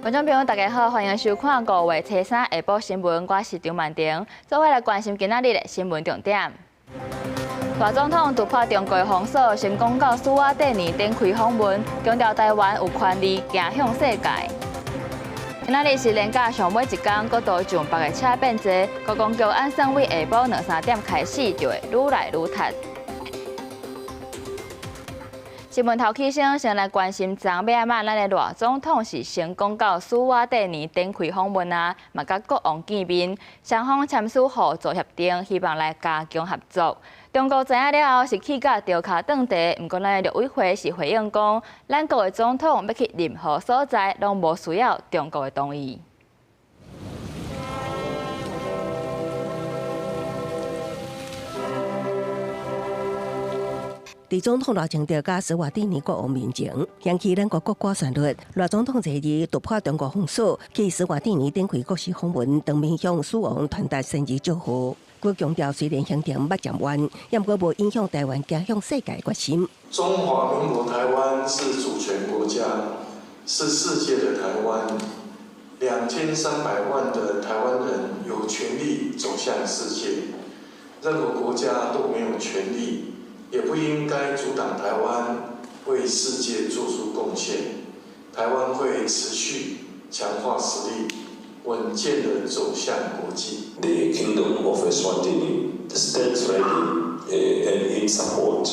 觀眾朋友，大家好，歡迎收看5月初三下晡新聞，我是張曼婷，做伙來關心今仔日的新聞重點。賴總統突破中國封鎖，成功到史瓦帝尼展開訪問，強調台灣有權利走向世界。今仔日是連假上尾一工，國道上北的車變濟，觀光局按算為下晡兩三點開始就會愈來愈塞。新聞頭起先，先來關心昨暝仔晚，咱的賴總統是成功到史瓦帝尼展開訪問啊，嘛佮國王見面，雙方簽署互助協定，希望來加強合作。中國知影了後是氣甲著跤斷地，毋過咱的陸委會是回應講，咱國的總統欲去任何所在，攏無需要中國的同意。佇總統賴清德佮史瓦帝尼國王面前，響起咱國國歌旋律。賴總統這日突破中國封鎖，去史瓦帝尼展開國事訪問，當面向史王傳達生日祝賀。閣強調雖然行程欲漸彎，也毋過無影響台灣走向世界決心。中華民國台灣是主權國家，是世界的台灣。2300萬的台灣人有權利走向世界，任何國家都沒有權利，也不應該阻擋台灣為世界做出貢獻。台灣會持續強化實力，穩健地走向國際。 The Kingdom of Eswatini stands ready and in support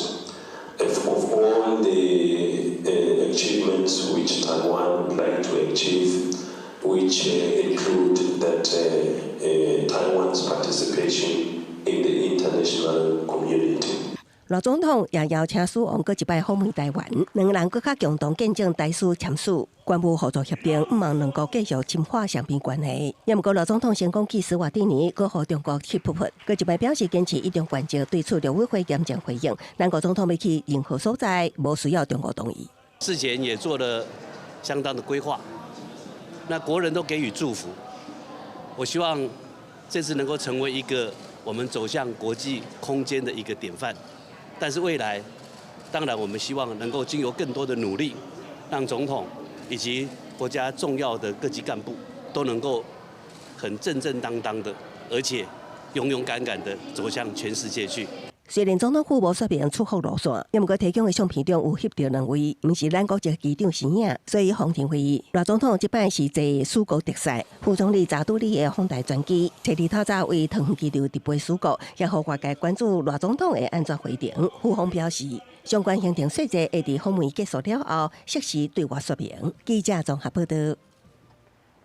of all the achievements which Taiwan would like to achieve, which include that Taiwan's participation in the international community. 賴總統也邀請史王閣一擺訪問台灣，兩个人閣較共同見證台史簽署關務合作協定，向望兩國繼續深化雙邊關係。也毋過賴總統成功去史瓦帝尼，閣予中國氣噗噗，閣一擺表示堅持一中原則，對此陸委會嚴正回應。咱國總統欲去任何所在，無需要中國同意。事前也做了相當的規劃，那國人都給予祝福。我希望這次能夠成為一個我們走向國際空間的一個典範。但是未來，當然我們希望能夠經由更多的努力，讓總統以及國家重要的各級幹部都能夠很正正當當的，而且勇勇敢敢的走向全世界去。雖然總統府無說明出訪路線，也毋過提供的相片中有翕著兩位，毋是咱國籍機長身影，所以方廷會賴總統這擺是坐史國特使副總理查杜里的訪台專機，初二透早為桃園機場直飛史國，也予外界關注賴總統的按怎回程。府方表示，相關行程細節會佇訪問結束了後，適時對外說明。記者綜合報道。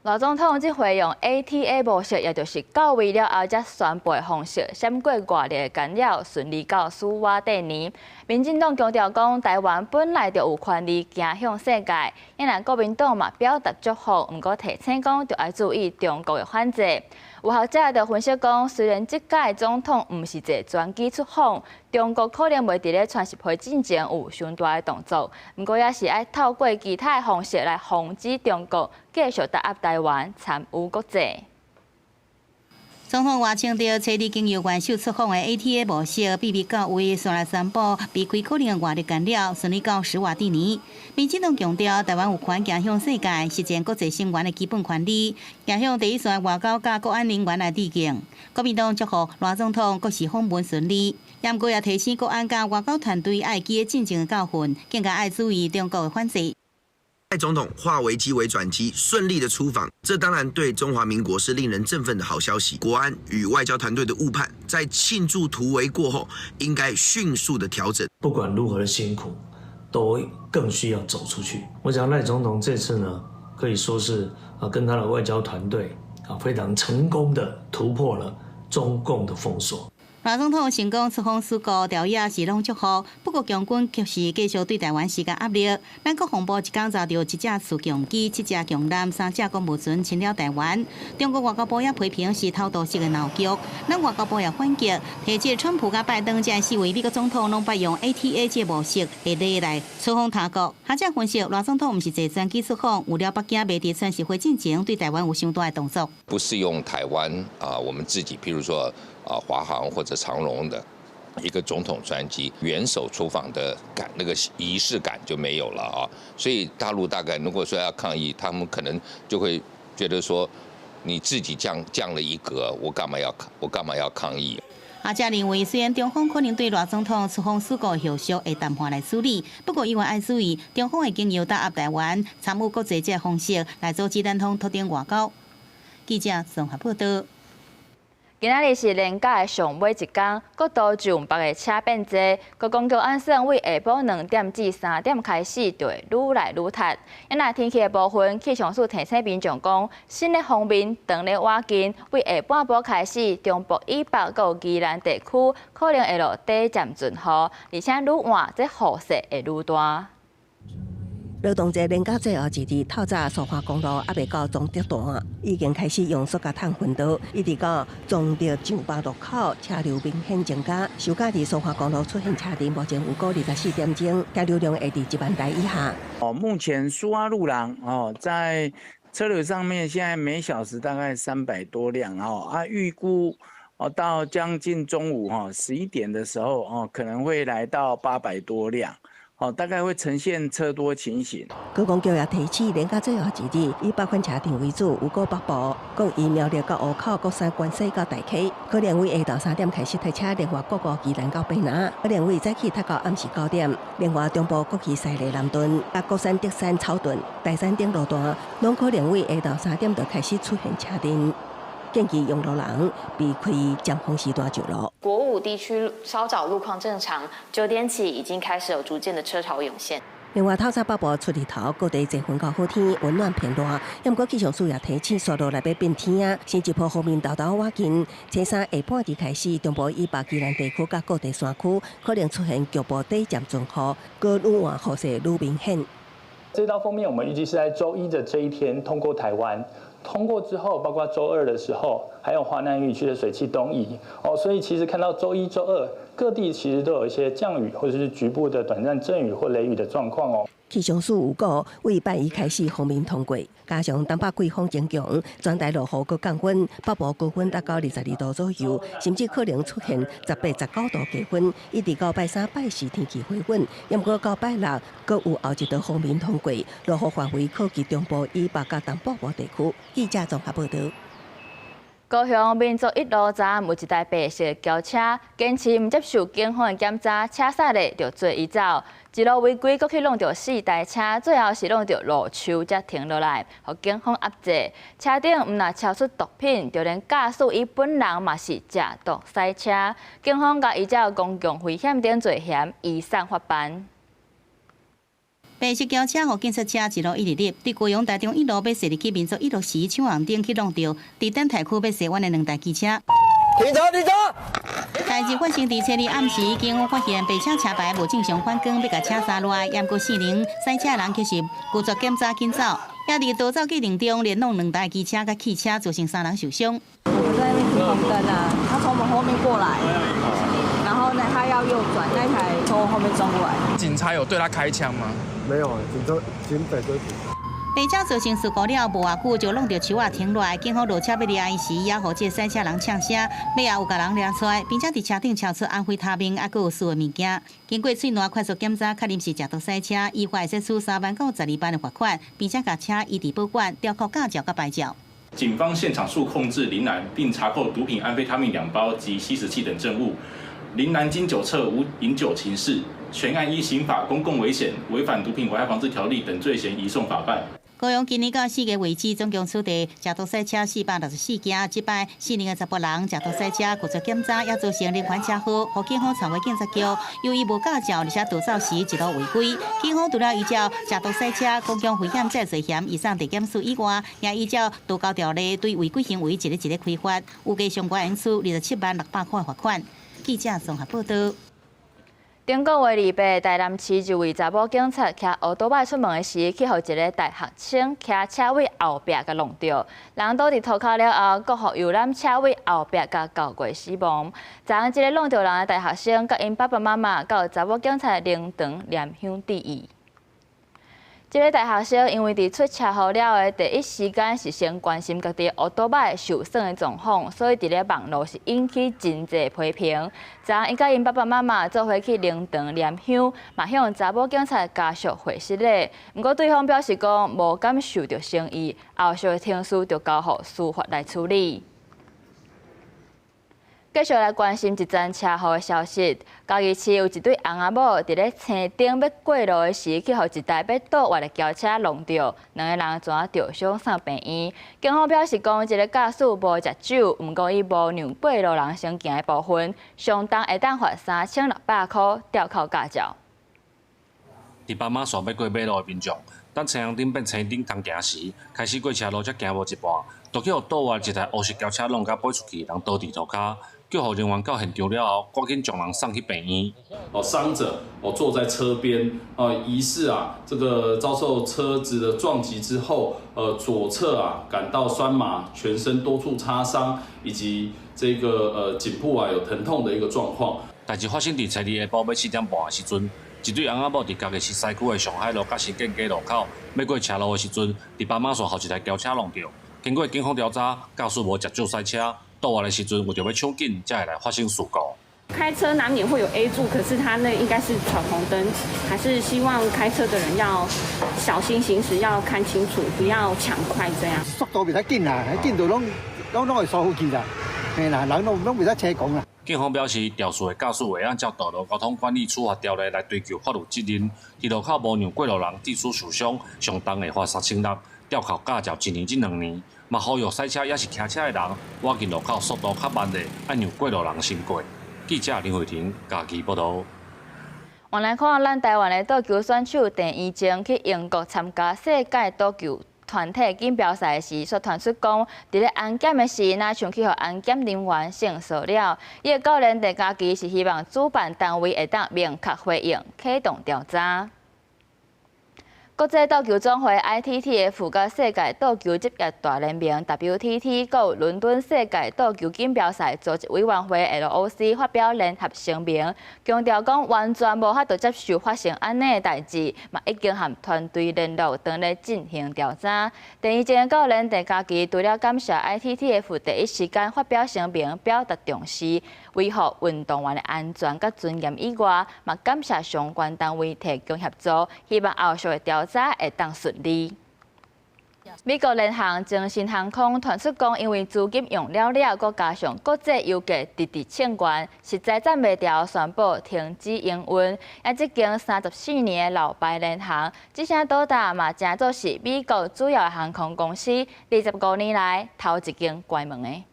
賴總統這回用 ATA 模式，也就是到位了後才宣布的方式，閃過外力的干擾，順利到史瓦帝尼。民進黨強調講，台灣本來就有權利走向世界，雖然國民黨嘛表達祝福，毋過提醒講，著愛注意中國的反制。有學者就分析講，雖然這屆總統毋是坐專機出訪，中國可能袂佇咧川習會進前有傷大的動作，毋過也是愛透過其他的方式來防止中國繼續打壓台灣參與國際。總統賴清德初二經由元首出訪的 ATA 模式，秘密到位，煞來宣布避開可能的外力干擾，順利到史瓦帝尼。民進黨強調，台灣有權走向世界，實踐國際成員的基本權利，也向第一線外交佮國安人員來致敬。國民黨祝賀賴總統國事訪問順利，也毋過也提醒國安佮外交團隊愛記得進前的教訓，更加愛注意中國的反制。賴總統化危機為轉機，順利的出訪，這當然對中華民國是令人振奮的好消息。國安與外交團隊的誤判，在慶祝突圍過後，應該迅速的調整。不管如何的辛苦，都更需要走出去。我想賴總統這次呢，可以說是啊，跟他的外交團隊啊，非常成功的突破了中共的封鎖。賴總統成功出訪史國，朝野是攏祝福。不過，共軍卻是繼續對台灣施加壓力。咱國防部一工查著一架自強機、七隻強艦、三隻公務船侵擾台灣。中國外交部也批評是偷渡式的鬧劇。咱外交部也反擊，提出川普佮拜登這四位美國總統攏捌用 ATA 這模式的禮來出訪他國。學者分析，賴總統毋是坐專機出訪，預料北京袂佇川習會進前對台灣有傷大的動作。不是用台灣啊，我們自己，譬如說啊，華航或者長榮的一個總統專機元首出訪的感，那個儀式感就沒有了啊。所以大陸大概如果說要抗議，他們可能就會覺得說，你自己降了一格，我幹嘛要抗議？學者認為，雖然中方可能對賴總統出訪四國後續會淡化來處理，不過猶原愛注意，中方會經由打壓台灣、參與國際這个方式來阻止咱方拓展外交。記者綜合報道。今仔日是連假的上尾一工，國道上北的車變濟，觀光局按算為下晡2點至3點開始就會愈來愈塞。啊，若天氣的部分，氣象署提醒民眾講，新的鋒面當咧倚近，為下半晡開始，中部以北佮宜蘭地區可能會落短暫陣雨，而且愈晚這雨勢會愈大。勞動節連假最後一日，透早蘇花公路猶未到彰德段，已經開始用塑膠桶分道，一直到彰德上北路口，車流明顯增加。收假佇蘇花公路出現車陣，目前有過24點鐘，車流量會佇1萬台以下。哦，目前蘇花路廊哦，在車流上面，現在每小時大概300多輛哦，啊，預估哦到將近中午哈11點的時候哦，可能會來到800多輛。哦，大概會呈現車多情形。觀光局也提醒，連假最後一日以北返車陣為主，有過北部、各以苗栗到湖口、國三關西到大溪，可能為下晝3點開始塞車，另外各個宜蘭到白拿，可能為早起塞到暗時9點。另外中部國旗西麗南屯、啊國三竹山草屯、大山頂路段，攏可能為下晝三點就開始出現車陣。建議用路人避開尖峰時段上路。國五地區稍早路況正常，9點起已經開始有逐漸的車潮湧現。另外，透早北部出日頭，各地濟雲到好天，溫暖偏熱。不過氣象署也提醒，紲落來欲變天啊，新一波鋒面沓沓倚近，初三下半日開始，中部以北宜蘭地區佮各地山區可能出現局部短暫陣雨，閣愈晚雨勢愈明顯。這道鋒面，我們預計是在週一的這一天通過台灣。通過之後，包括週二的時候，還有華南雨區的水汽東移哦，所以其實看到週一、週二各地其實都有一些降雨或者是局部的短暫陣雨或雷雨的狀況哦。氣象署有講，為拜一開始鋒面通過，加上東北季風增強，全台落雨閣降溫，北部高溫達到22度左右，甚至可能出現18、19度低溫。一直到拜三、拜四天氣回穩，毋過到拜六，閣有後一道鋒面通過，落雨範圍擴及中部以北佮東北部地區。記者綜合報道。高雄民族一路站有一台白色轎車，堅持毋接受警方的檢查，車駛咧就做伊走，一路違規，閣去挵著四台車，最後是挵著路樹才停落來，予警方壓制。車頂毋但抄出毒品，就連駕駛伊本人嘛是食毒駛車。警方共依照公共危險等罪嫌移送法辦。白色轎車予警察車一路一直入，佇高雄大眾一路欲駛入去民族一路時，搶紅燈去挵著，佇等待區欲駛彎的兩台機車。停車！停車！代誌發生佇初二暗時，警方發現白車車牌無正常反光，欲共車剎落來，毋過四輪駛車人卻是拒絕檢查緊走，也佇逃走過程中連挵兩台機車佮汽車，造成三人受傷。我在那邊停紅燈啊，他從我們後面過來，然後呢，他要右轉，那台從我後面撞過來。警察有對他開槍嗎？沒有，警察警匪追捕。白車造成事故了，無偌久就挵著樹仔停落來，警方落車欲掠伊時，也予這個駛車人嗆聲，尾後有共人掠出來，並且佇車頂抄出安非他命，猶閣有私的物件。經過喙瀾快速檢查，確認是食毒駛車，依法會使處3萬到12萬的罰款，並且共車移佇保管，吊扣駕照佮牌照。警方現場速控制林男，並查扣毒品安非他命2包及吸食器等證物。林男經酒測無飲酒情事，全案依刑法公共危險、違反毒品危害防制條例等罪嫌移送法辦。高雄今年到4月為止，總共處罰食毒駛車464件，這擺四名的查埔人食毒駛車拒絕檢查，也造成連環車禍，予警方傳回警察局。由於無駕照，而且逃走時一路違規，警方除了依照食毒駛車、公共危險這罪嫌移送地檢署以外，也依照道交條例對違規行為一个一个開罰，預計上懸處27萬600塊罰款。記者綜合報道。頂個月28，台南市一位查某警察騎歐多擺出門的時，去予一个大學生騎車位後壁共挵著，人倒佇塗跤了後，閣予遊覽車位後壁共鉤過死亡。昨昏這个挵著人的大學生，佮𪜶爸爸媽媽，佮查某警察臨場念香致意。這个大學生因為佇出車禍了後，第一時間是先關心家己歐多擺受損的狀況，所以佇咧網路是引起真濟批評。昨昏伊佮𪜶爸爸媽媽做伙去靈堂念香，嘛向查某警察家屬會失禮。毋過對方表示講無感受著誠意，後續的程序就交予司法來處理。繼續來關心一則車禍的消息。嘉義市有一對翁仔某佇咧青燈欲過路的時，去予一台欲倒彎的轎車挵著，兩个人全著傷送病院。警方表示講，這个駕駛無食酒，毋過伊無讓過路人先行的部分，上重會當罰3600箍吊扣駕照。佇斑馬線欲過馬路的民眾，等青紅燈變青燈通行時，開始過車路才行無一半，就去予倒彎一台烏色轎車挵共飛出去，人倒佇塗跤。救護人員到現場了後，趕緊將人送去病院。哦，傷者哦坐在車邊，哦疑似啊這個遭受車子的撞擊之後，左側啊感到痠麻，全身多處擦傷，以及這個頸部啊有疼痛的一個狀況。代誌發生佇初二下晡欲4點半的時陣，一對翁仔某佇嘉義市西區的上海路佮新建街路口，欲過車路的時陣，佇斑馬線予一台轎車挵著。經過警方調查，駕駛無食酒駛車，倒彎的時陣為著欲搶緊，才會來發生事故。開車難免會有 A 柱，可是他那應該是闖紅燈，還是希望開車的人要小心行駛，要看清楚，不要搶快這樣。速度袂使緊啦，緊就攏攏攏會疏忽去啦，嘿啦，人攏攏袂使車講啦。警方表示，肇事的駕駛會按照道路交通管理處罰條例來追究法律責任。佇路口無讓過路人致使受傷，上重會罰3600，吊扣駕照一年至2年。嘛呼籲駛車抑是騎車的人，倚近路口速度較慢的，愛讓過路人先過。記者林慧婷嘉義報導。原來看咱台灣的桌球選手鄭怡靜去英國參加世界桌球團體錦標賽時，煞傳出講，佇咧安檢的時，若像去予安檢人員性騷擾。伊的教練鄭家琪是希望主辦單位會當明確回應，啟動調查。國際桌球總會 ITTF 佮世界桌球職業大聯盟 WTT，閣有倫敦世界桌球錦標賽組織委員會 LOC 發表聯合聲明，強調講完全無法度接受發生按呢的代誌，嘛已經和團隊聯絡，正咧進行調查。鄭怡靜教練鄭家琪除了感謝 ITTF 第一時間發表聲明表達重視，維護運動員的安全佮尊嚴以外，嘛感謝相關單位提供協助，希望後續的調查會當順利。美國聯航精神航空傳出講，因為資金用了了，閣加上國際油價直直衝懸，實在攢袂牢，宣布停止營運。啊，這間34年的老牌聯航，這聲倒踏嘛，成做是美國主要航空公司，25年來頭一間關門的。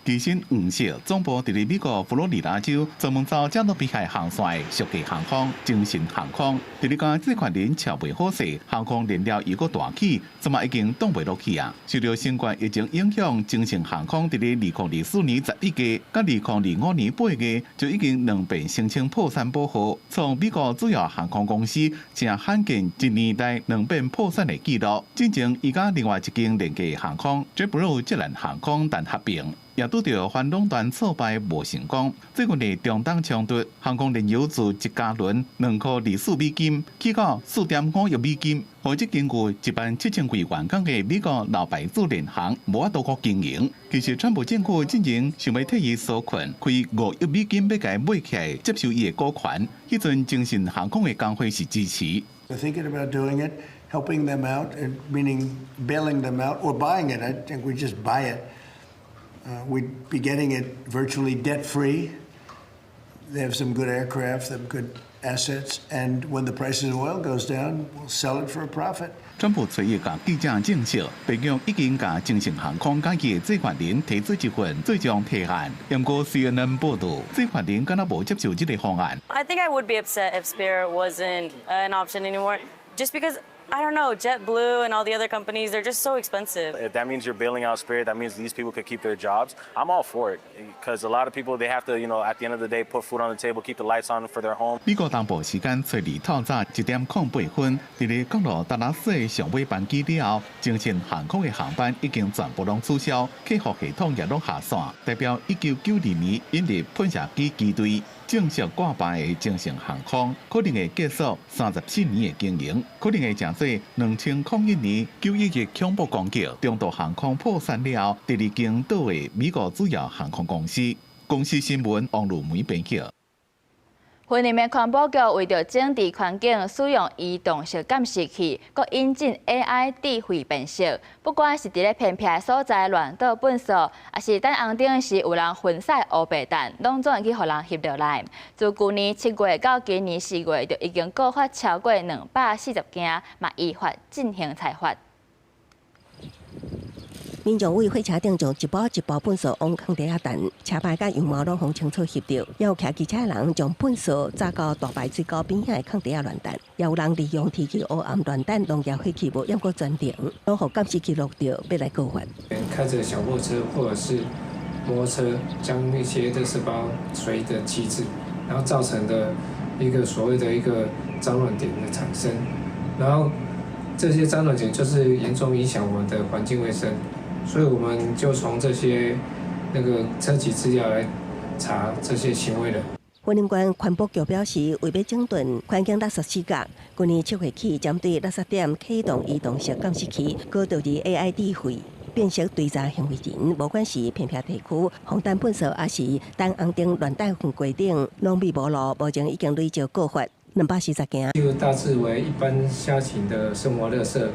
其實黃色總部佇咧美國佛羅里達州，專門走加勒比海航線的俗價航空精神航空，佇咧共債權人撨袂好勢，航空燃料又閣大起，這馬已經擋袂落去啊！受著新冠疫情影響，精神航空佇咧2024年11月，佮2025年8月就已經兩遍申請破產保護，創美國主要航空公司誠罕見一年內兩遍破產的紀錄。進前伊佮另外一間廉價航空 JetBlue 捷藍航空談合併。也拄著反壟斷挫敗無成功。最近的中東衝突，航空燃油自一加侖2塊24美金，起到4.5億美金，予這間有1萬7千幾員工的美國老牌子廉航無法度閣經營。其實，川普政府進前想欲替伊紓困，開5億美金欲共伊買起來接受伊的股權。彼陣精神航空的工會是支持。 Thinking about doing it, helping them out, meaning bailing them out or buying it. I think we just buy it. We'd be getting it virtually debt free. They have some good aircraft, they have good assets, and when the price of oil goes down, we'll sell it for a profit. 川普隨意共記者證實，白宮已經共精神航空佮伊的債權人提出一份最終提案。毋過 CNN 報導，債權人敢若無接受這个方案。 I think I would be upset if Spirit wasn't an option anymore, just because, I don't know, JetBlue and all the other companies, they're just so expensive. If that means you're bailing out Spirit, that means these people could keep their jobs. I'm all for it because a lot of people, they have to at the end of the day, put food on the table, keep the lights on for their home. 美國東部時間初二透早1點08分，佇咧降落達拉斯的上尾班機了後，精神航空的航班已經全部攏取消，客服系統也攏下線，代表1992年引入噴射機機隊。正式掛牌的精神航空，可能會結束34年的經營，可能會成做2001年9·11恐怖攻擊，中度航空破產了後，第二間倒的美國主要航空公司。公視新聞王如梅編輯。雲林的環保局為著整治環境，使用移動式監視器，閣引進 AI 智慧辨識。不管是佇咧偏僻的所在亂倒糞埽，抑是等紅燈時有人熏屎烏白蛋，攏總會去予人翕落來。自舊年7月到今年4月，就已經告發超過240件，嘛依法進行裁罰。民眾為火車頂將一包一包糞埽往空地仔擲，車牌佮樣貌攏予清楚翕著。也有騎機車的人將糞埽紮到大排水溝邊仔的空地仔亂擲，也有人利用天氣烏暗亂擲農業廢棄物，猶閣全程攏予監視器錄著，欲來告發。開著小貨車或者是摩托車，將一些垃圾包隨意的棄置，然後造成的一個所謂的一個髒亂點的產生，然後這些髒亂點就是嚴重影響我們的環境衛生。所以我們就從這些那個車籍資料來查這些行為人。雲林縣環保局表示，為欲整頓環境垃圾死角，去年7月起，針對垃圾點啟動移動式監視器，閣導入 AI 智慧辨識追查行為人，無管是偏僻地區、予擲糞埽，抑是等紅燈亂擲糞過頂，攏密無路，目前已經累積告發240件。就大致為一般家庭的生活垃圾，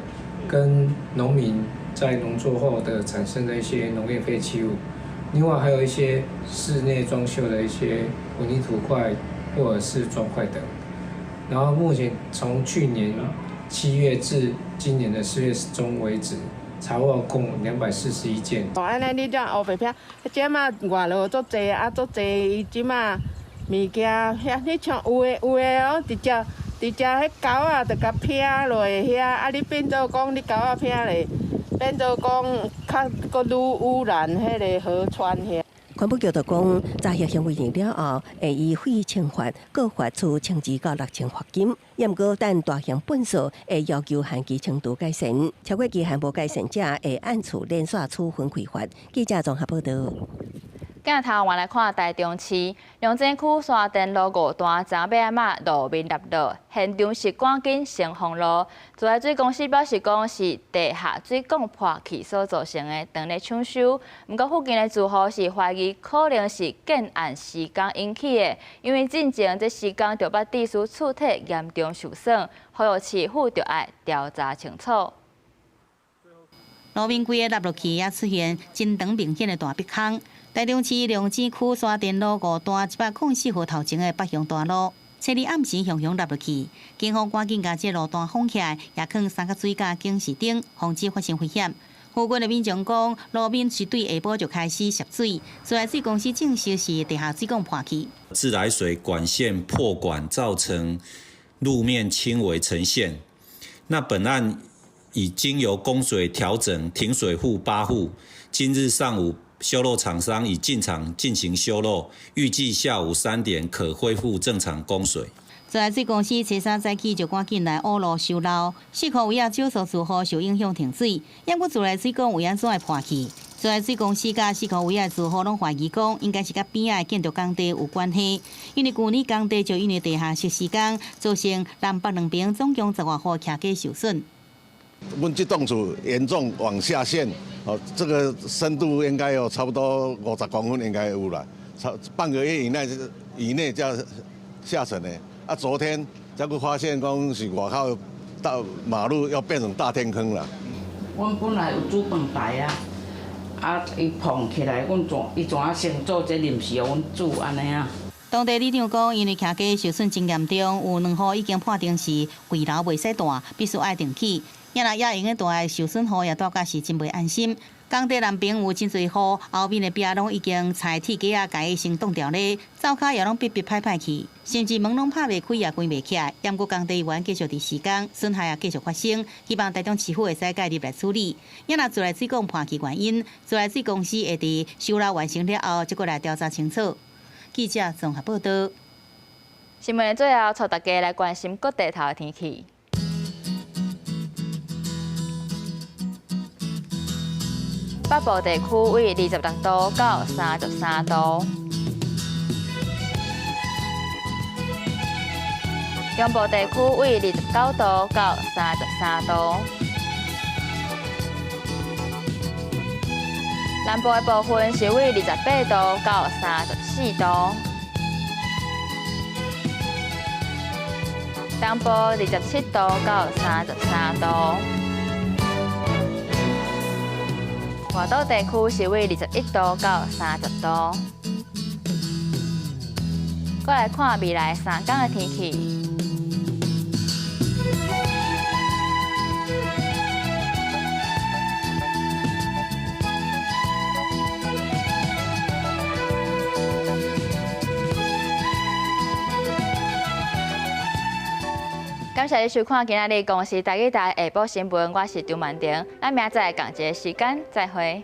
跟農民在農作後的產生的一些農業廢棄物，另外還有一些室內裝修的一些混凝土塊或者是磚塊等。然後目前從去年7月至今年的4月中為止，查獲共241件。哦，按呢你這烏白撇，這馬外勞足濟啊，足濟伊這馬物件，遐你像有的哦，直接彼溝仔就共撇落遐，啊你變做講你溝仔撇咧，變做講較閣愈污染彼个河川遐。環保局就講，查獲行為人了後，會依廢清法告發處1000至到6000罰金。猶毋過擲大型糞埽會要求限期程度改善，超過期限無改善者，會按處連續處分開罰。記者綜合報導。鏡頭換來看台中市龍井區山電路五段，昨暝暗仔路面塌落，現場是趕緊先封路。自來水公司表示講是地下水管破去所造成的，正咧搶修。毋過附近的住戶是懷疑可能是建案施工引起的，因為進前這施工就捌致使厝體嚴重受損，呼籲市府著愛調查清楚。路面規个塌落去，也出現真長明顯的大壁空。台中市龍井區沙田路五段104號頭前的北向大路，昨日暗時雄雄塌落去，警方趕緊共這路段封起來，也囥三角錐佮警示燈，防止發生危險。附近的民眾講，路面是對下晡就開始涉水，自來水公司證實是地下水管破去。自來水管線破管，造成路面輕微沉陷。那本案已經由供水調整停水戶8戶，今日上午，修漏廠商已進場進行修漏，預計下午3點可恢復正常供水。自來水公司初三早起就趕緊來挖路修漏，四箍位仔少數住戶受影響停水。猶閣自來水管為按怎會破去？自來水公司佮四箍位仔住戶攏懷疑講，應該是佮邊仔的建築工地有關係，因為舊年工地就因為地下室施工，造成南北兩邊總共10外戶徛家受損。阮這棟厝嚴重往下陷。哦，這個深度應該有差不多50公分，應該有啦。差半個月以內就要下沉的。啊，昨天才閣發現講是外口大馬路要變成大天坑啦。阮本來有煮飯台啊，啊，伊膨起來，阮怎伊怎啊先做這臨時予阮煮按呢啊？當地里長講，因為徛家受損真嚴重，有兩戶已經判定是危樓袂使住，必須愛重起。也若也用得蹛受損戶也住甲是真袂安心。工地南邊有真濟戶，後面的壁攏已經拆鐵架仔，共伊先擋牢咧，灶跤也攏逼逼歹歹去，甚至門攏拍袂開也關袂起來。猶閣工地員繼續佇施工，損害也繼續發生，希望台中市府會使介入來處理。也若自來水管破去原因，自來水公司會佇修樓完成了後，才閣來調查清楚。記者綜合報導。新聞的最後，帶大家來關心各地頭的天氣。北部地區為26度到33度。中部地區為29度到33度。南部的部分是為28度到34度。東部27度到33度。外島地區是為21度到30度。過來看未來3天的天氣。感謝你收看今仔日公視台語台下晡新聞，我是張曼婷，咱明仔載仝一个時間再會。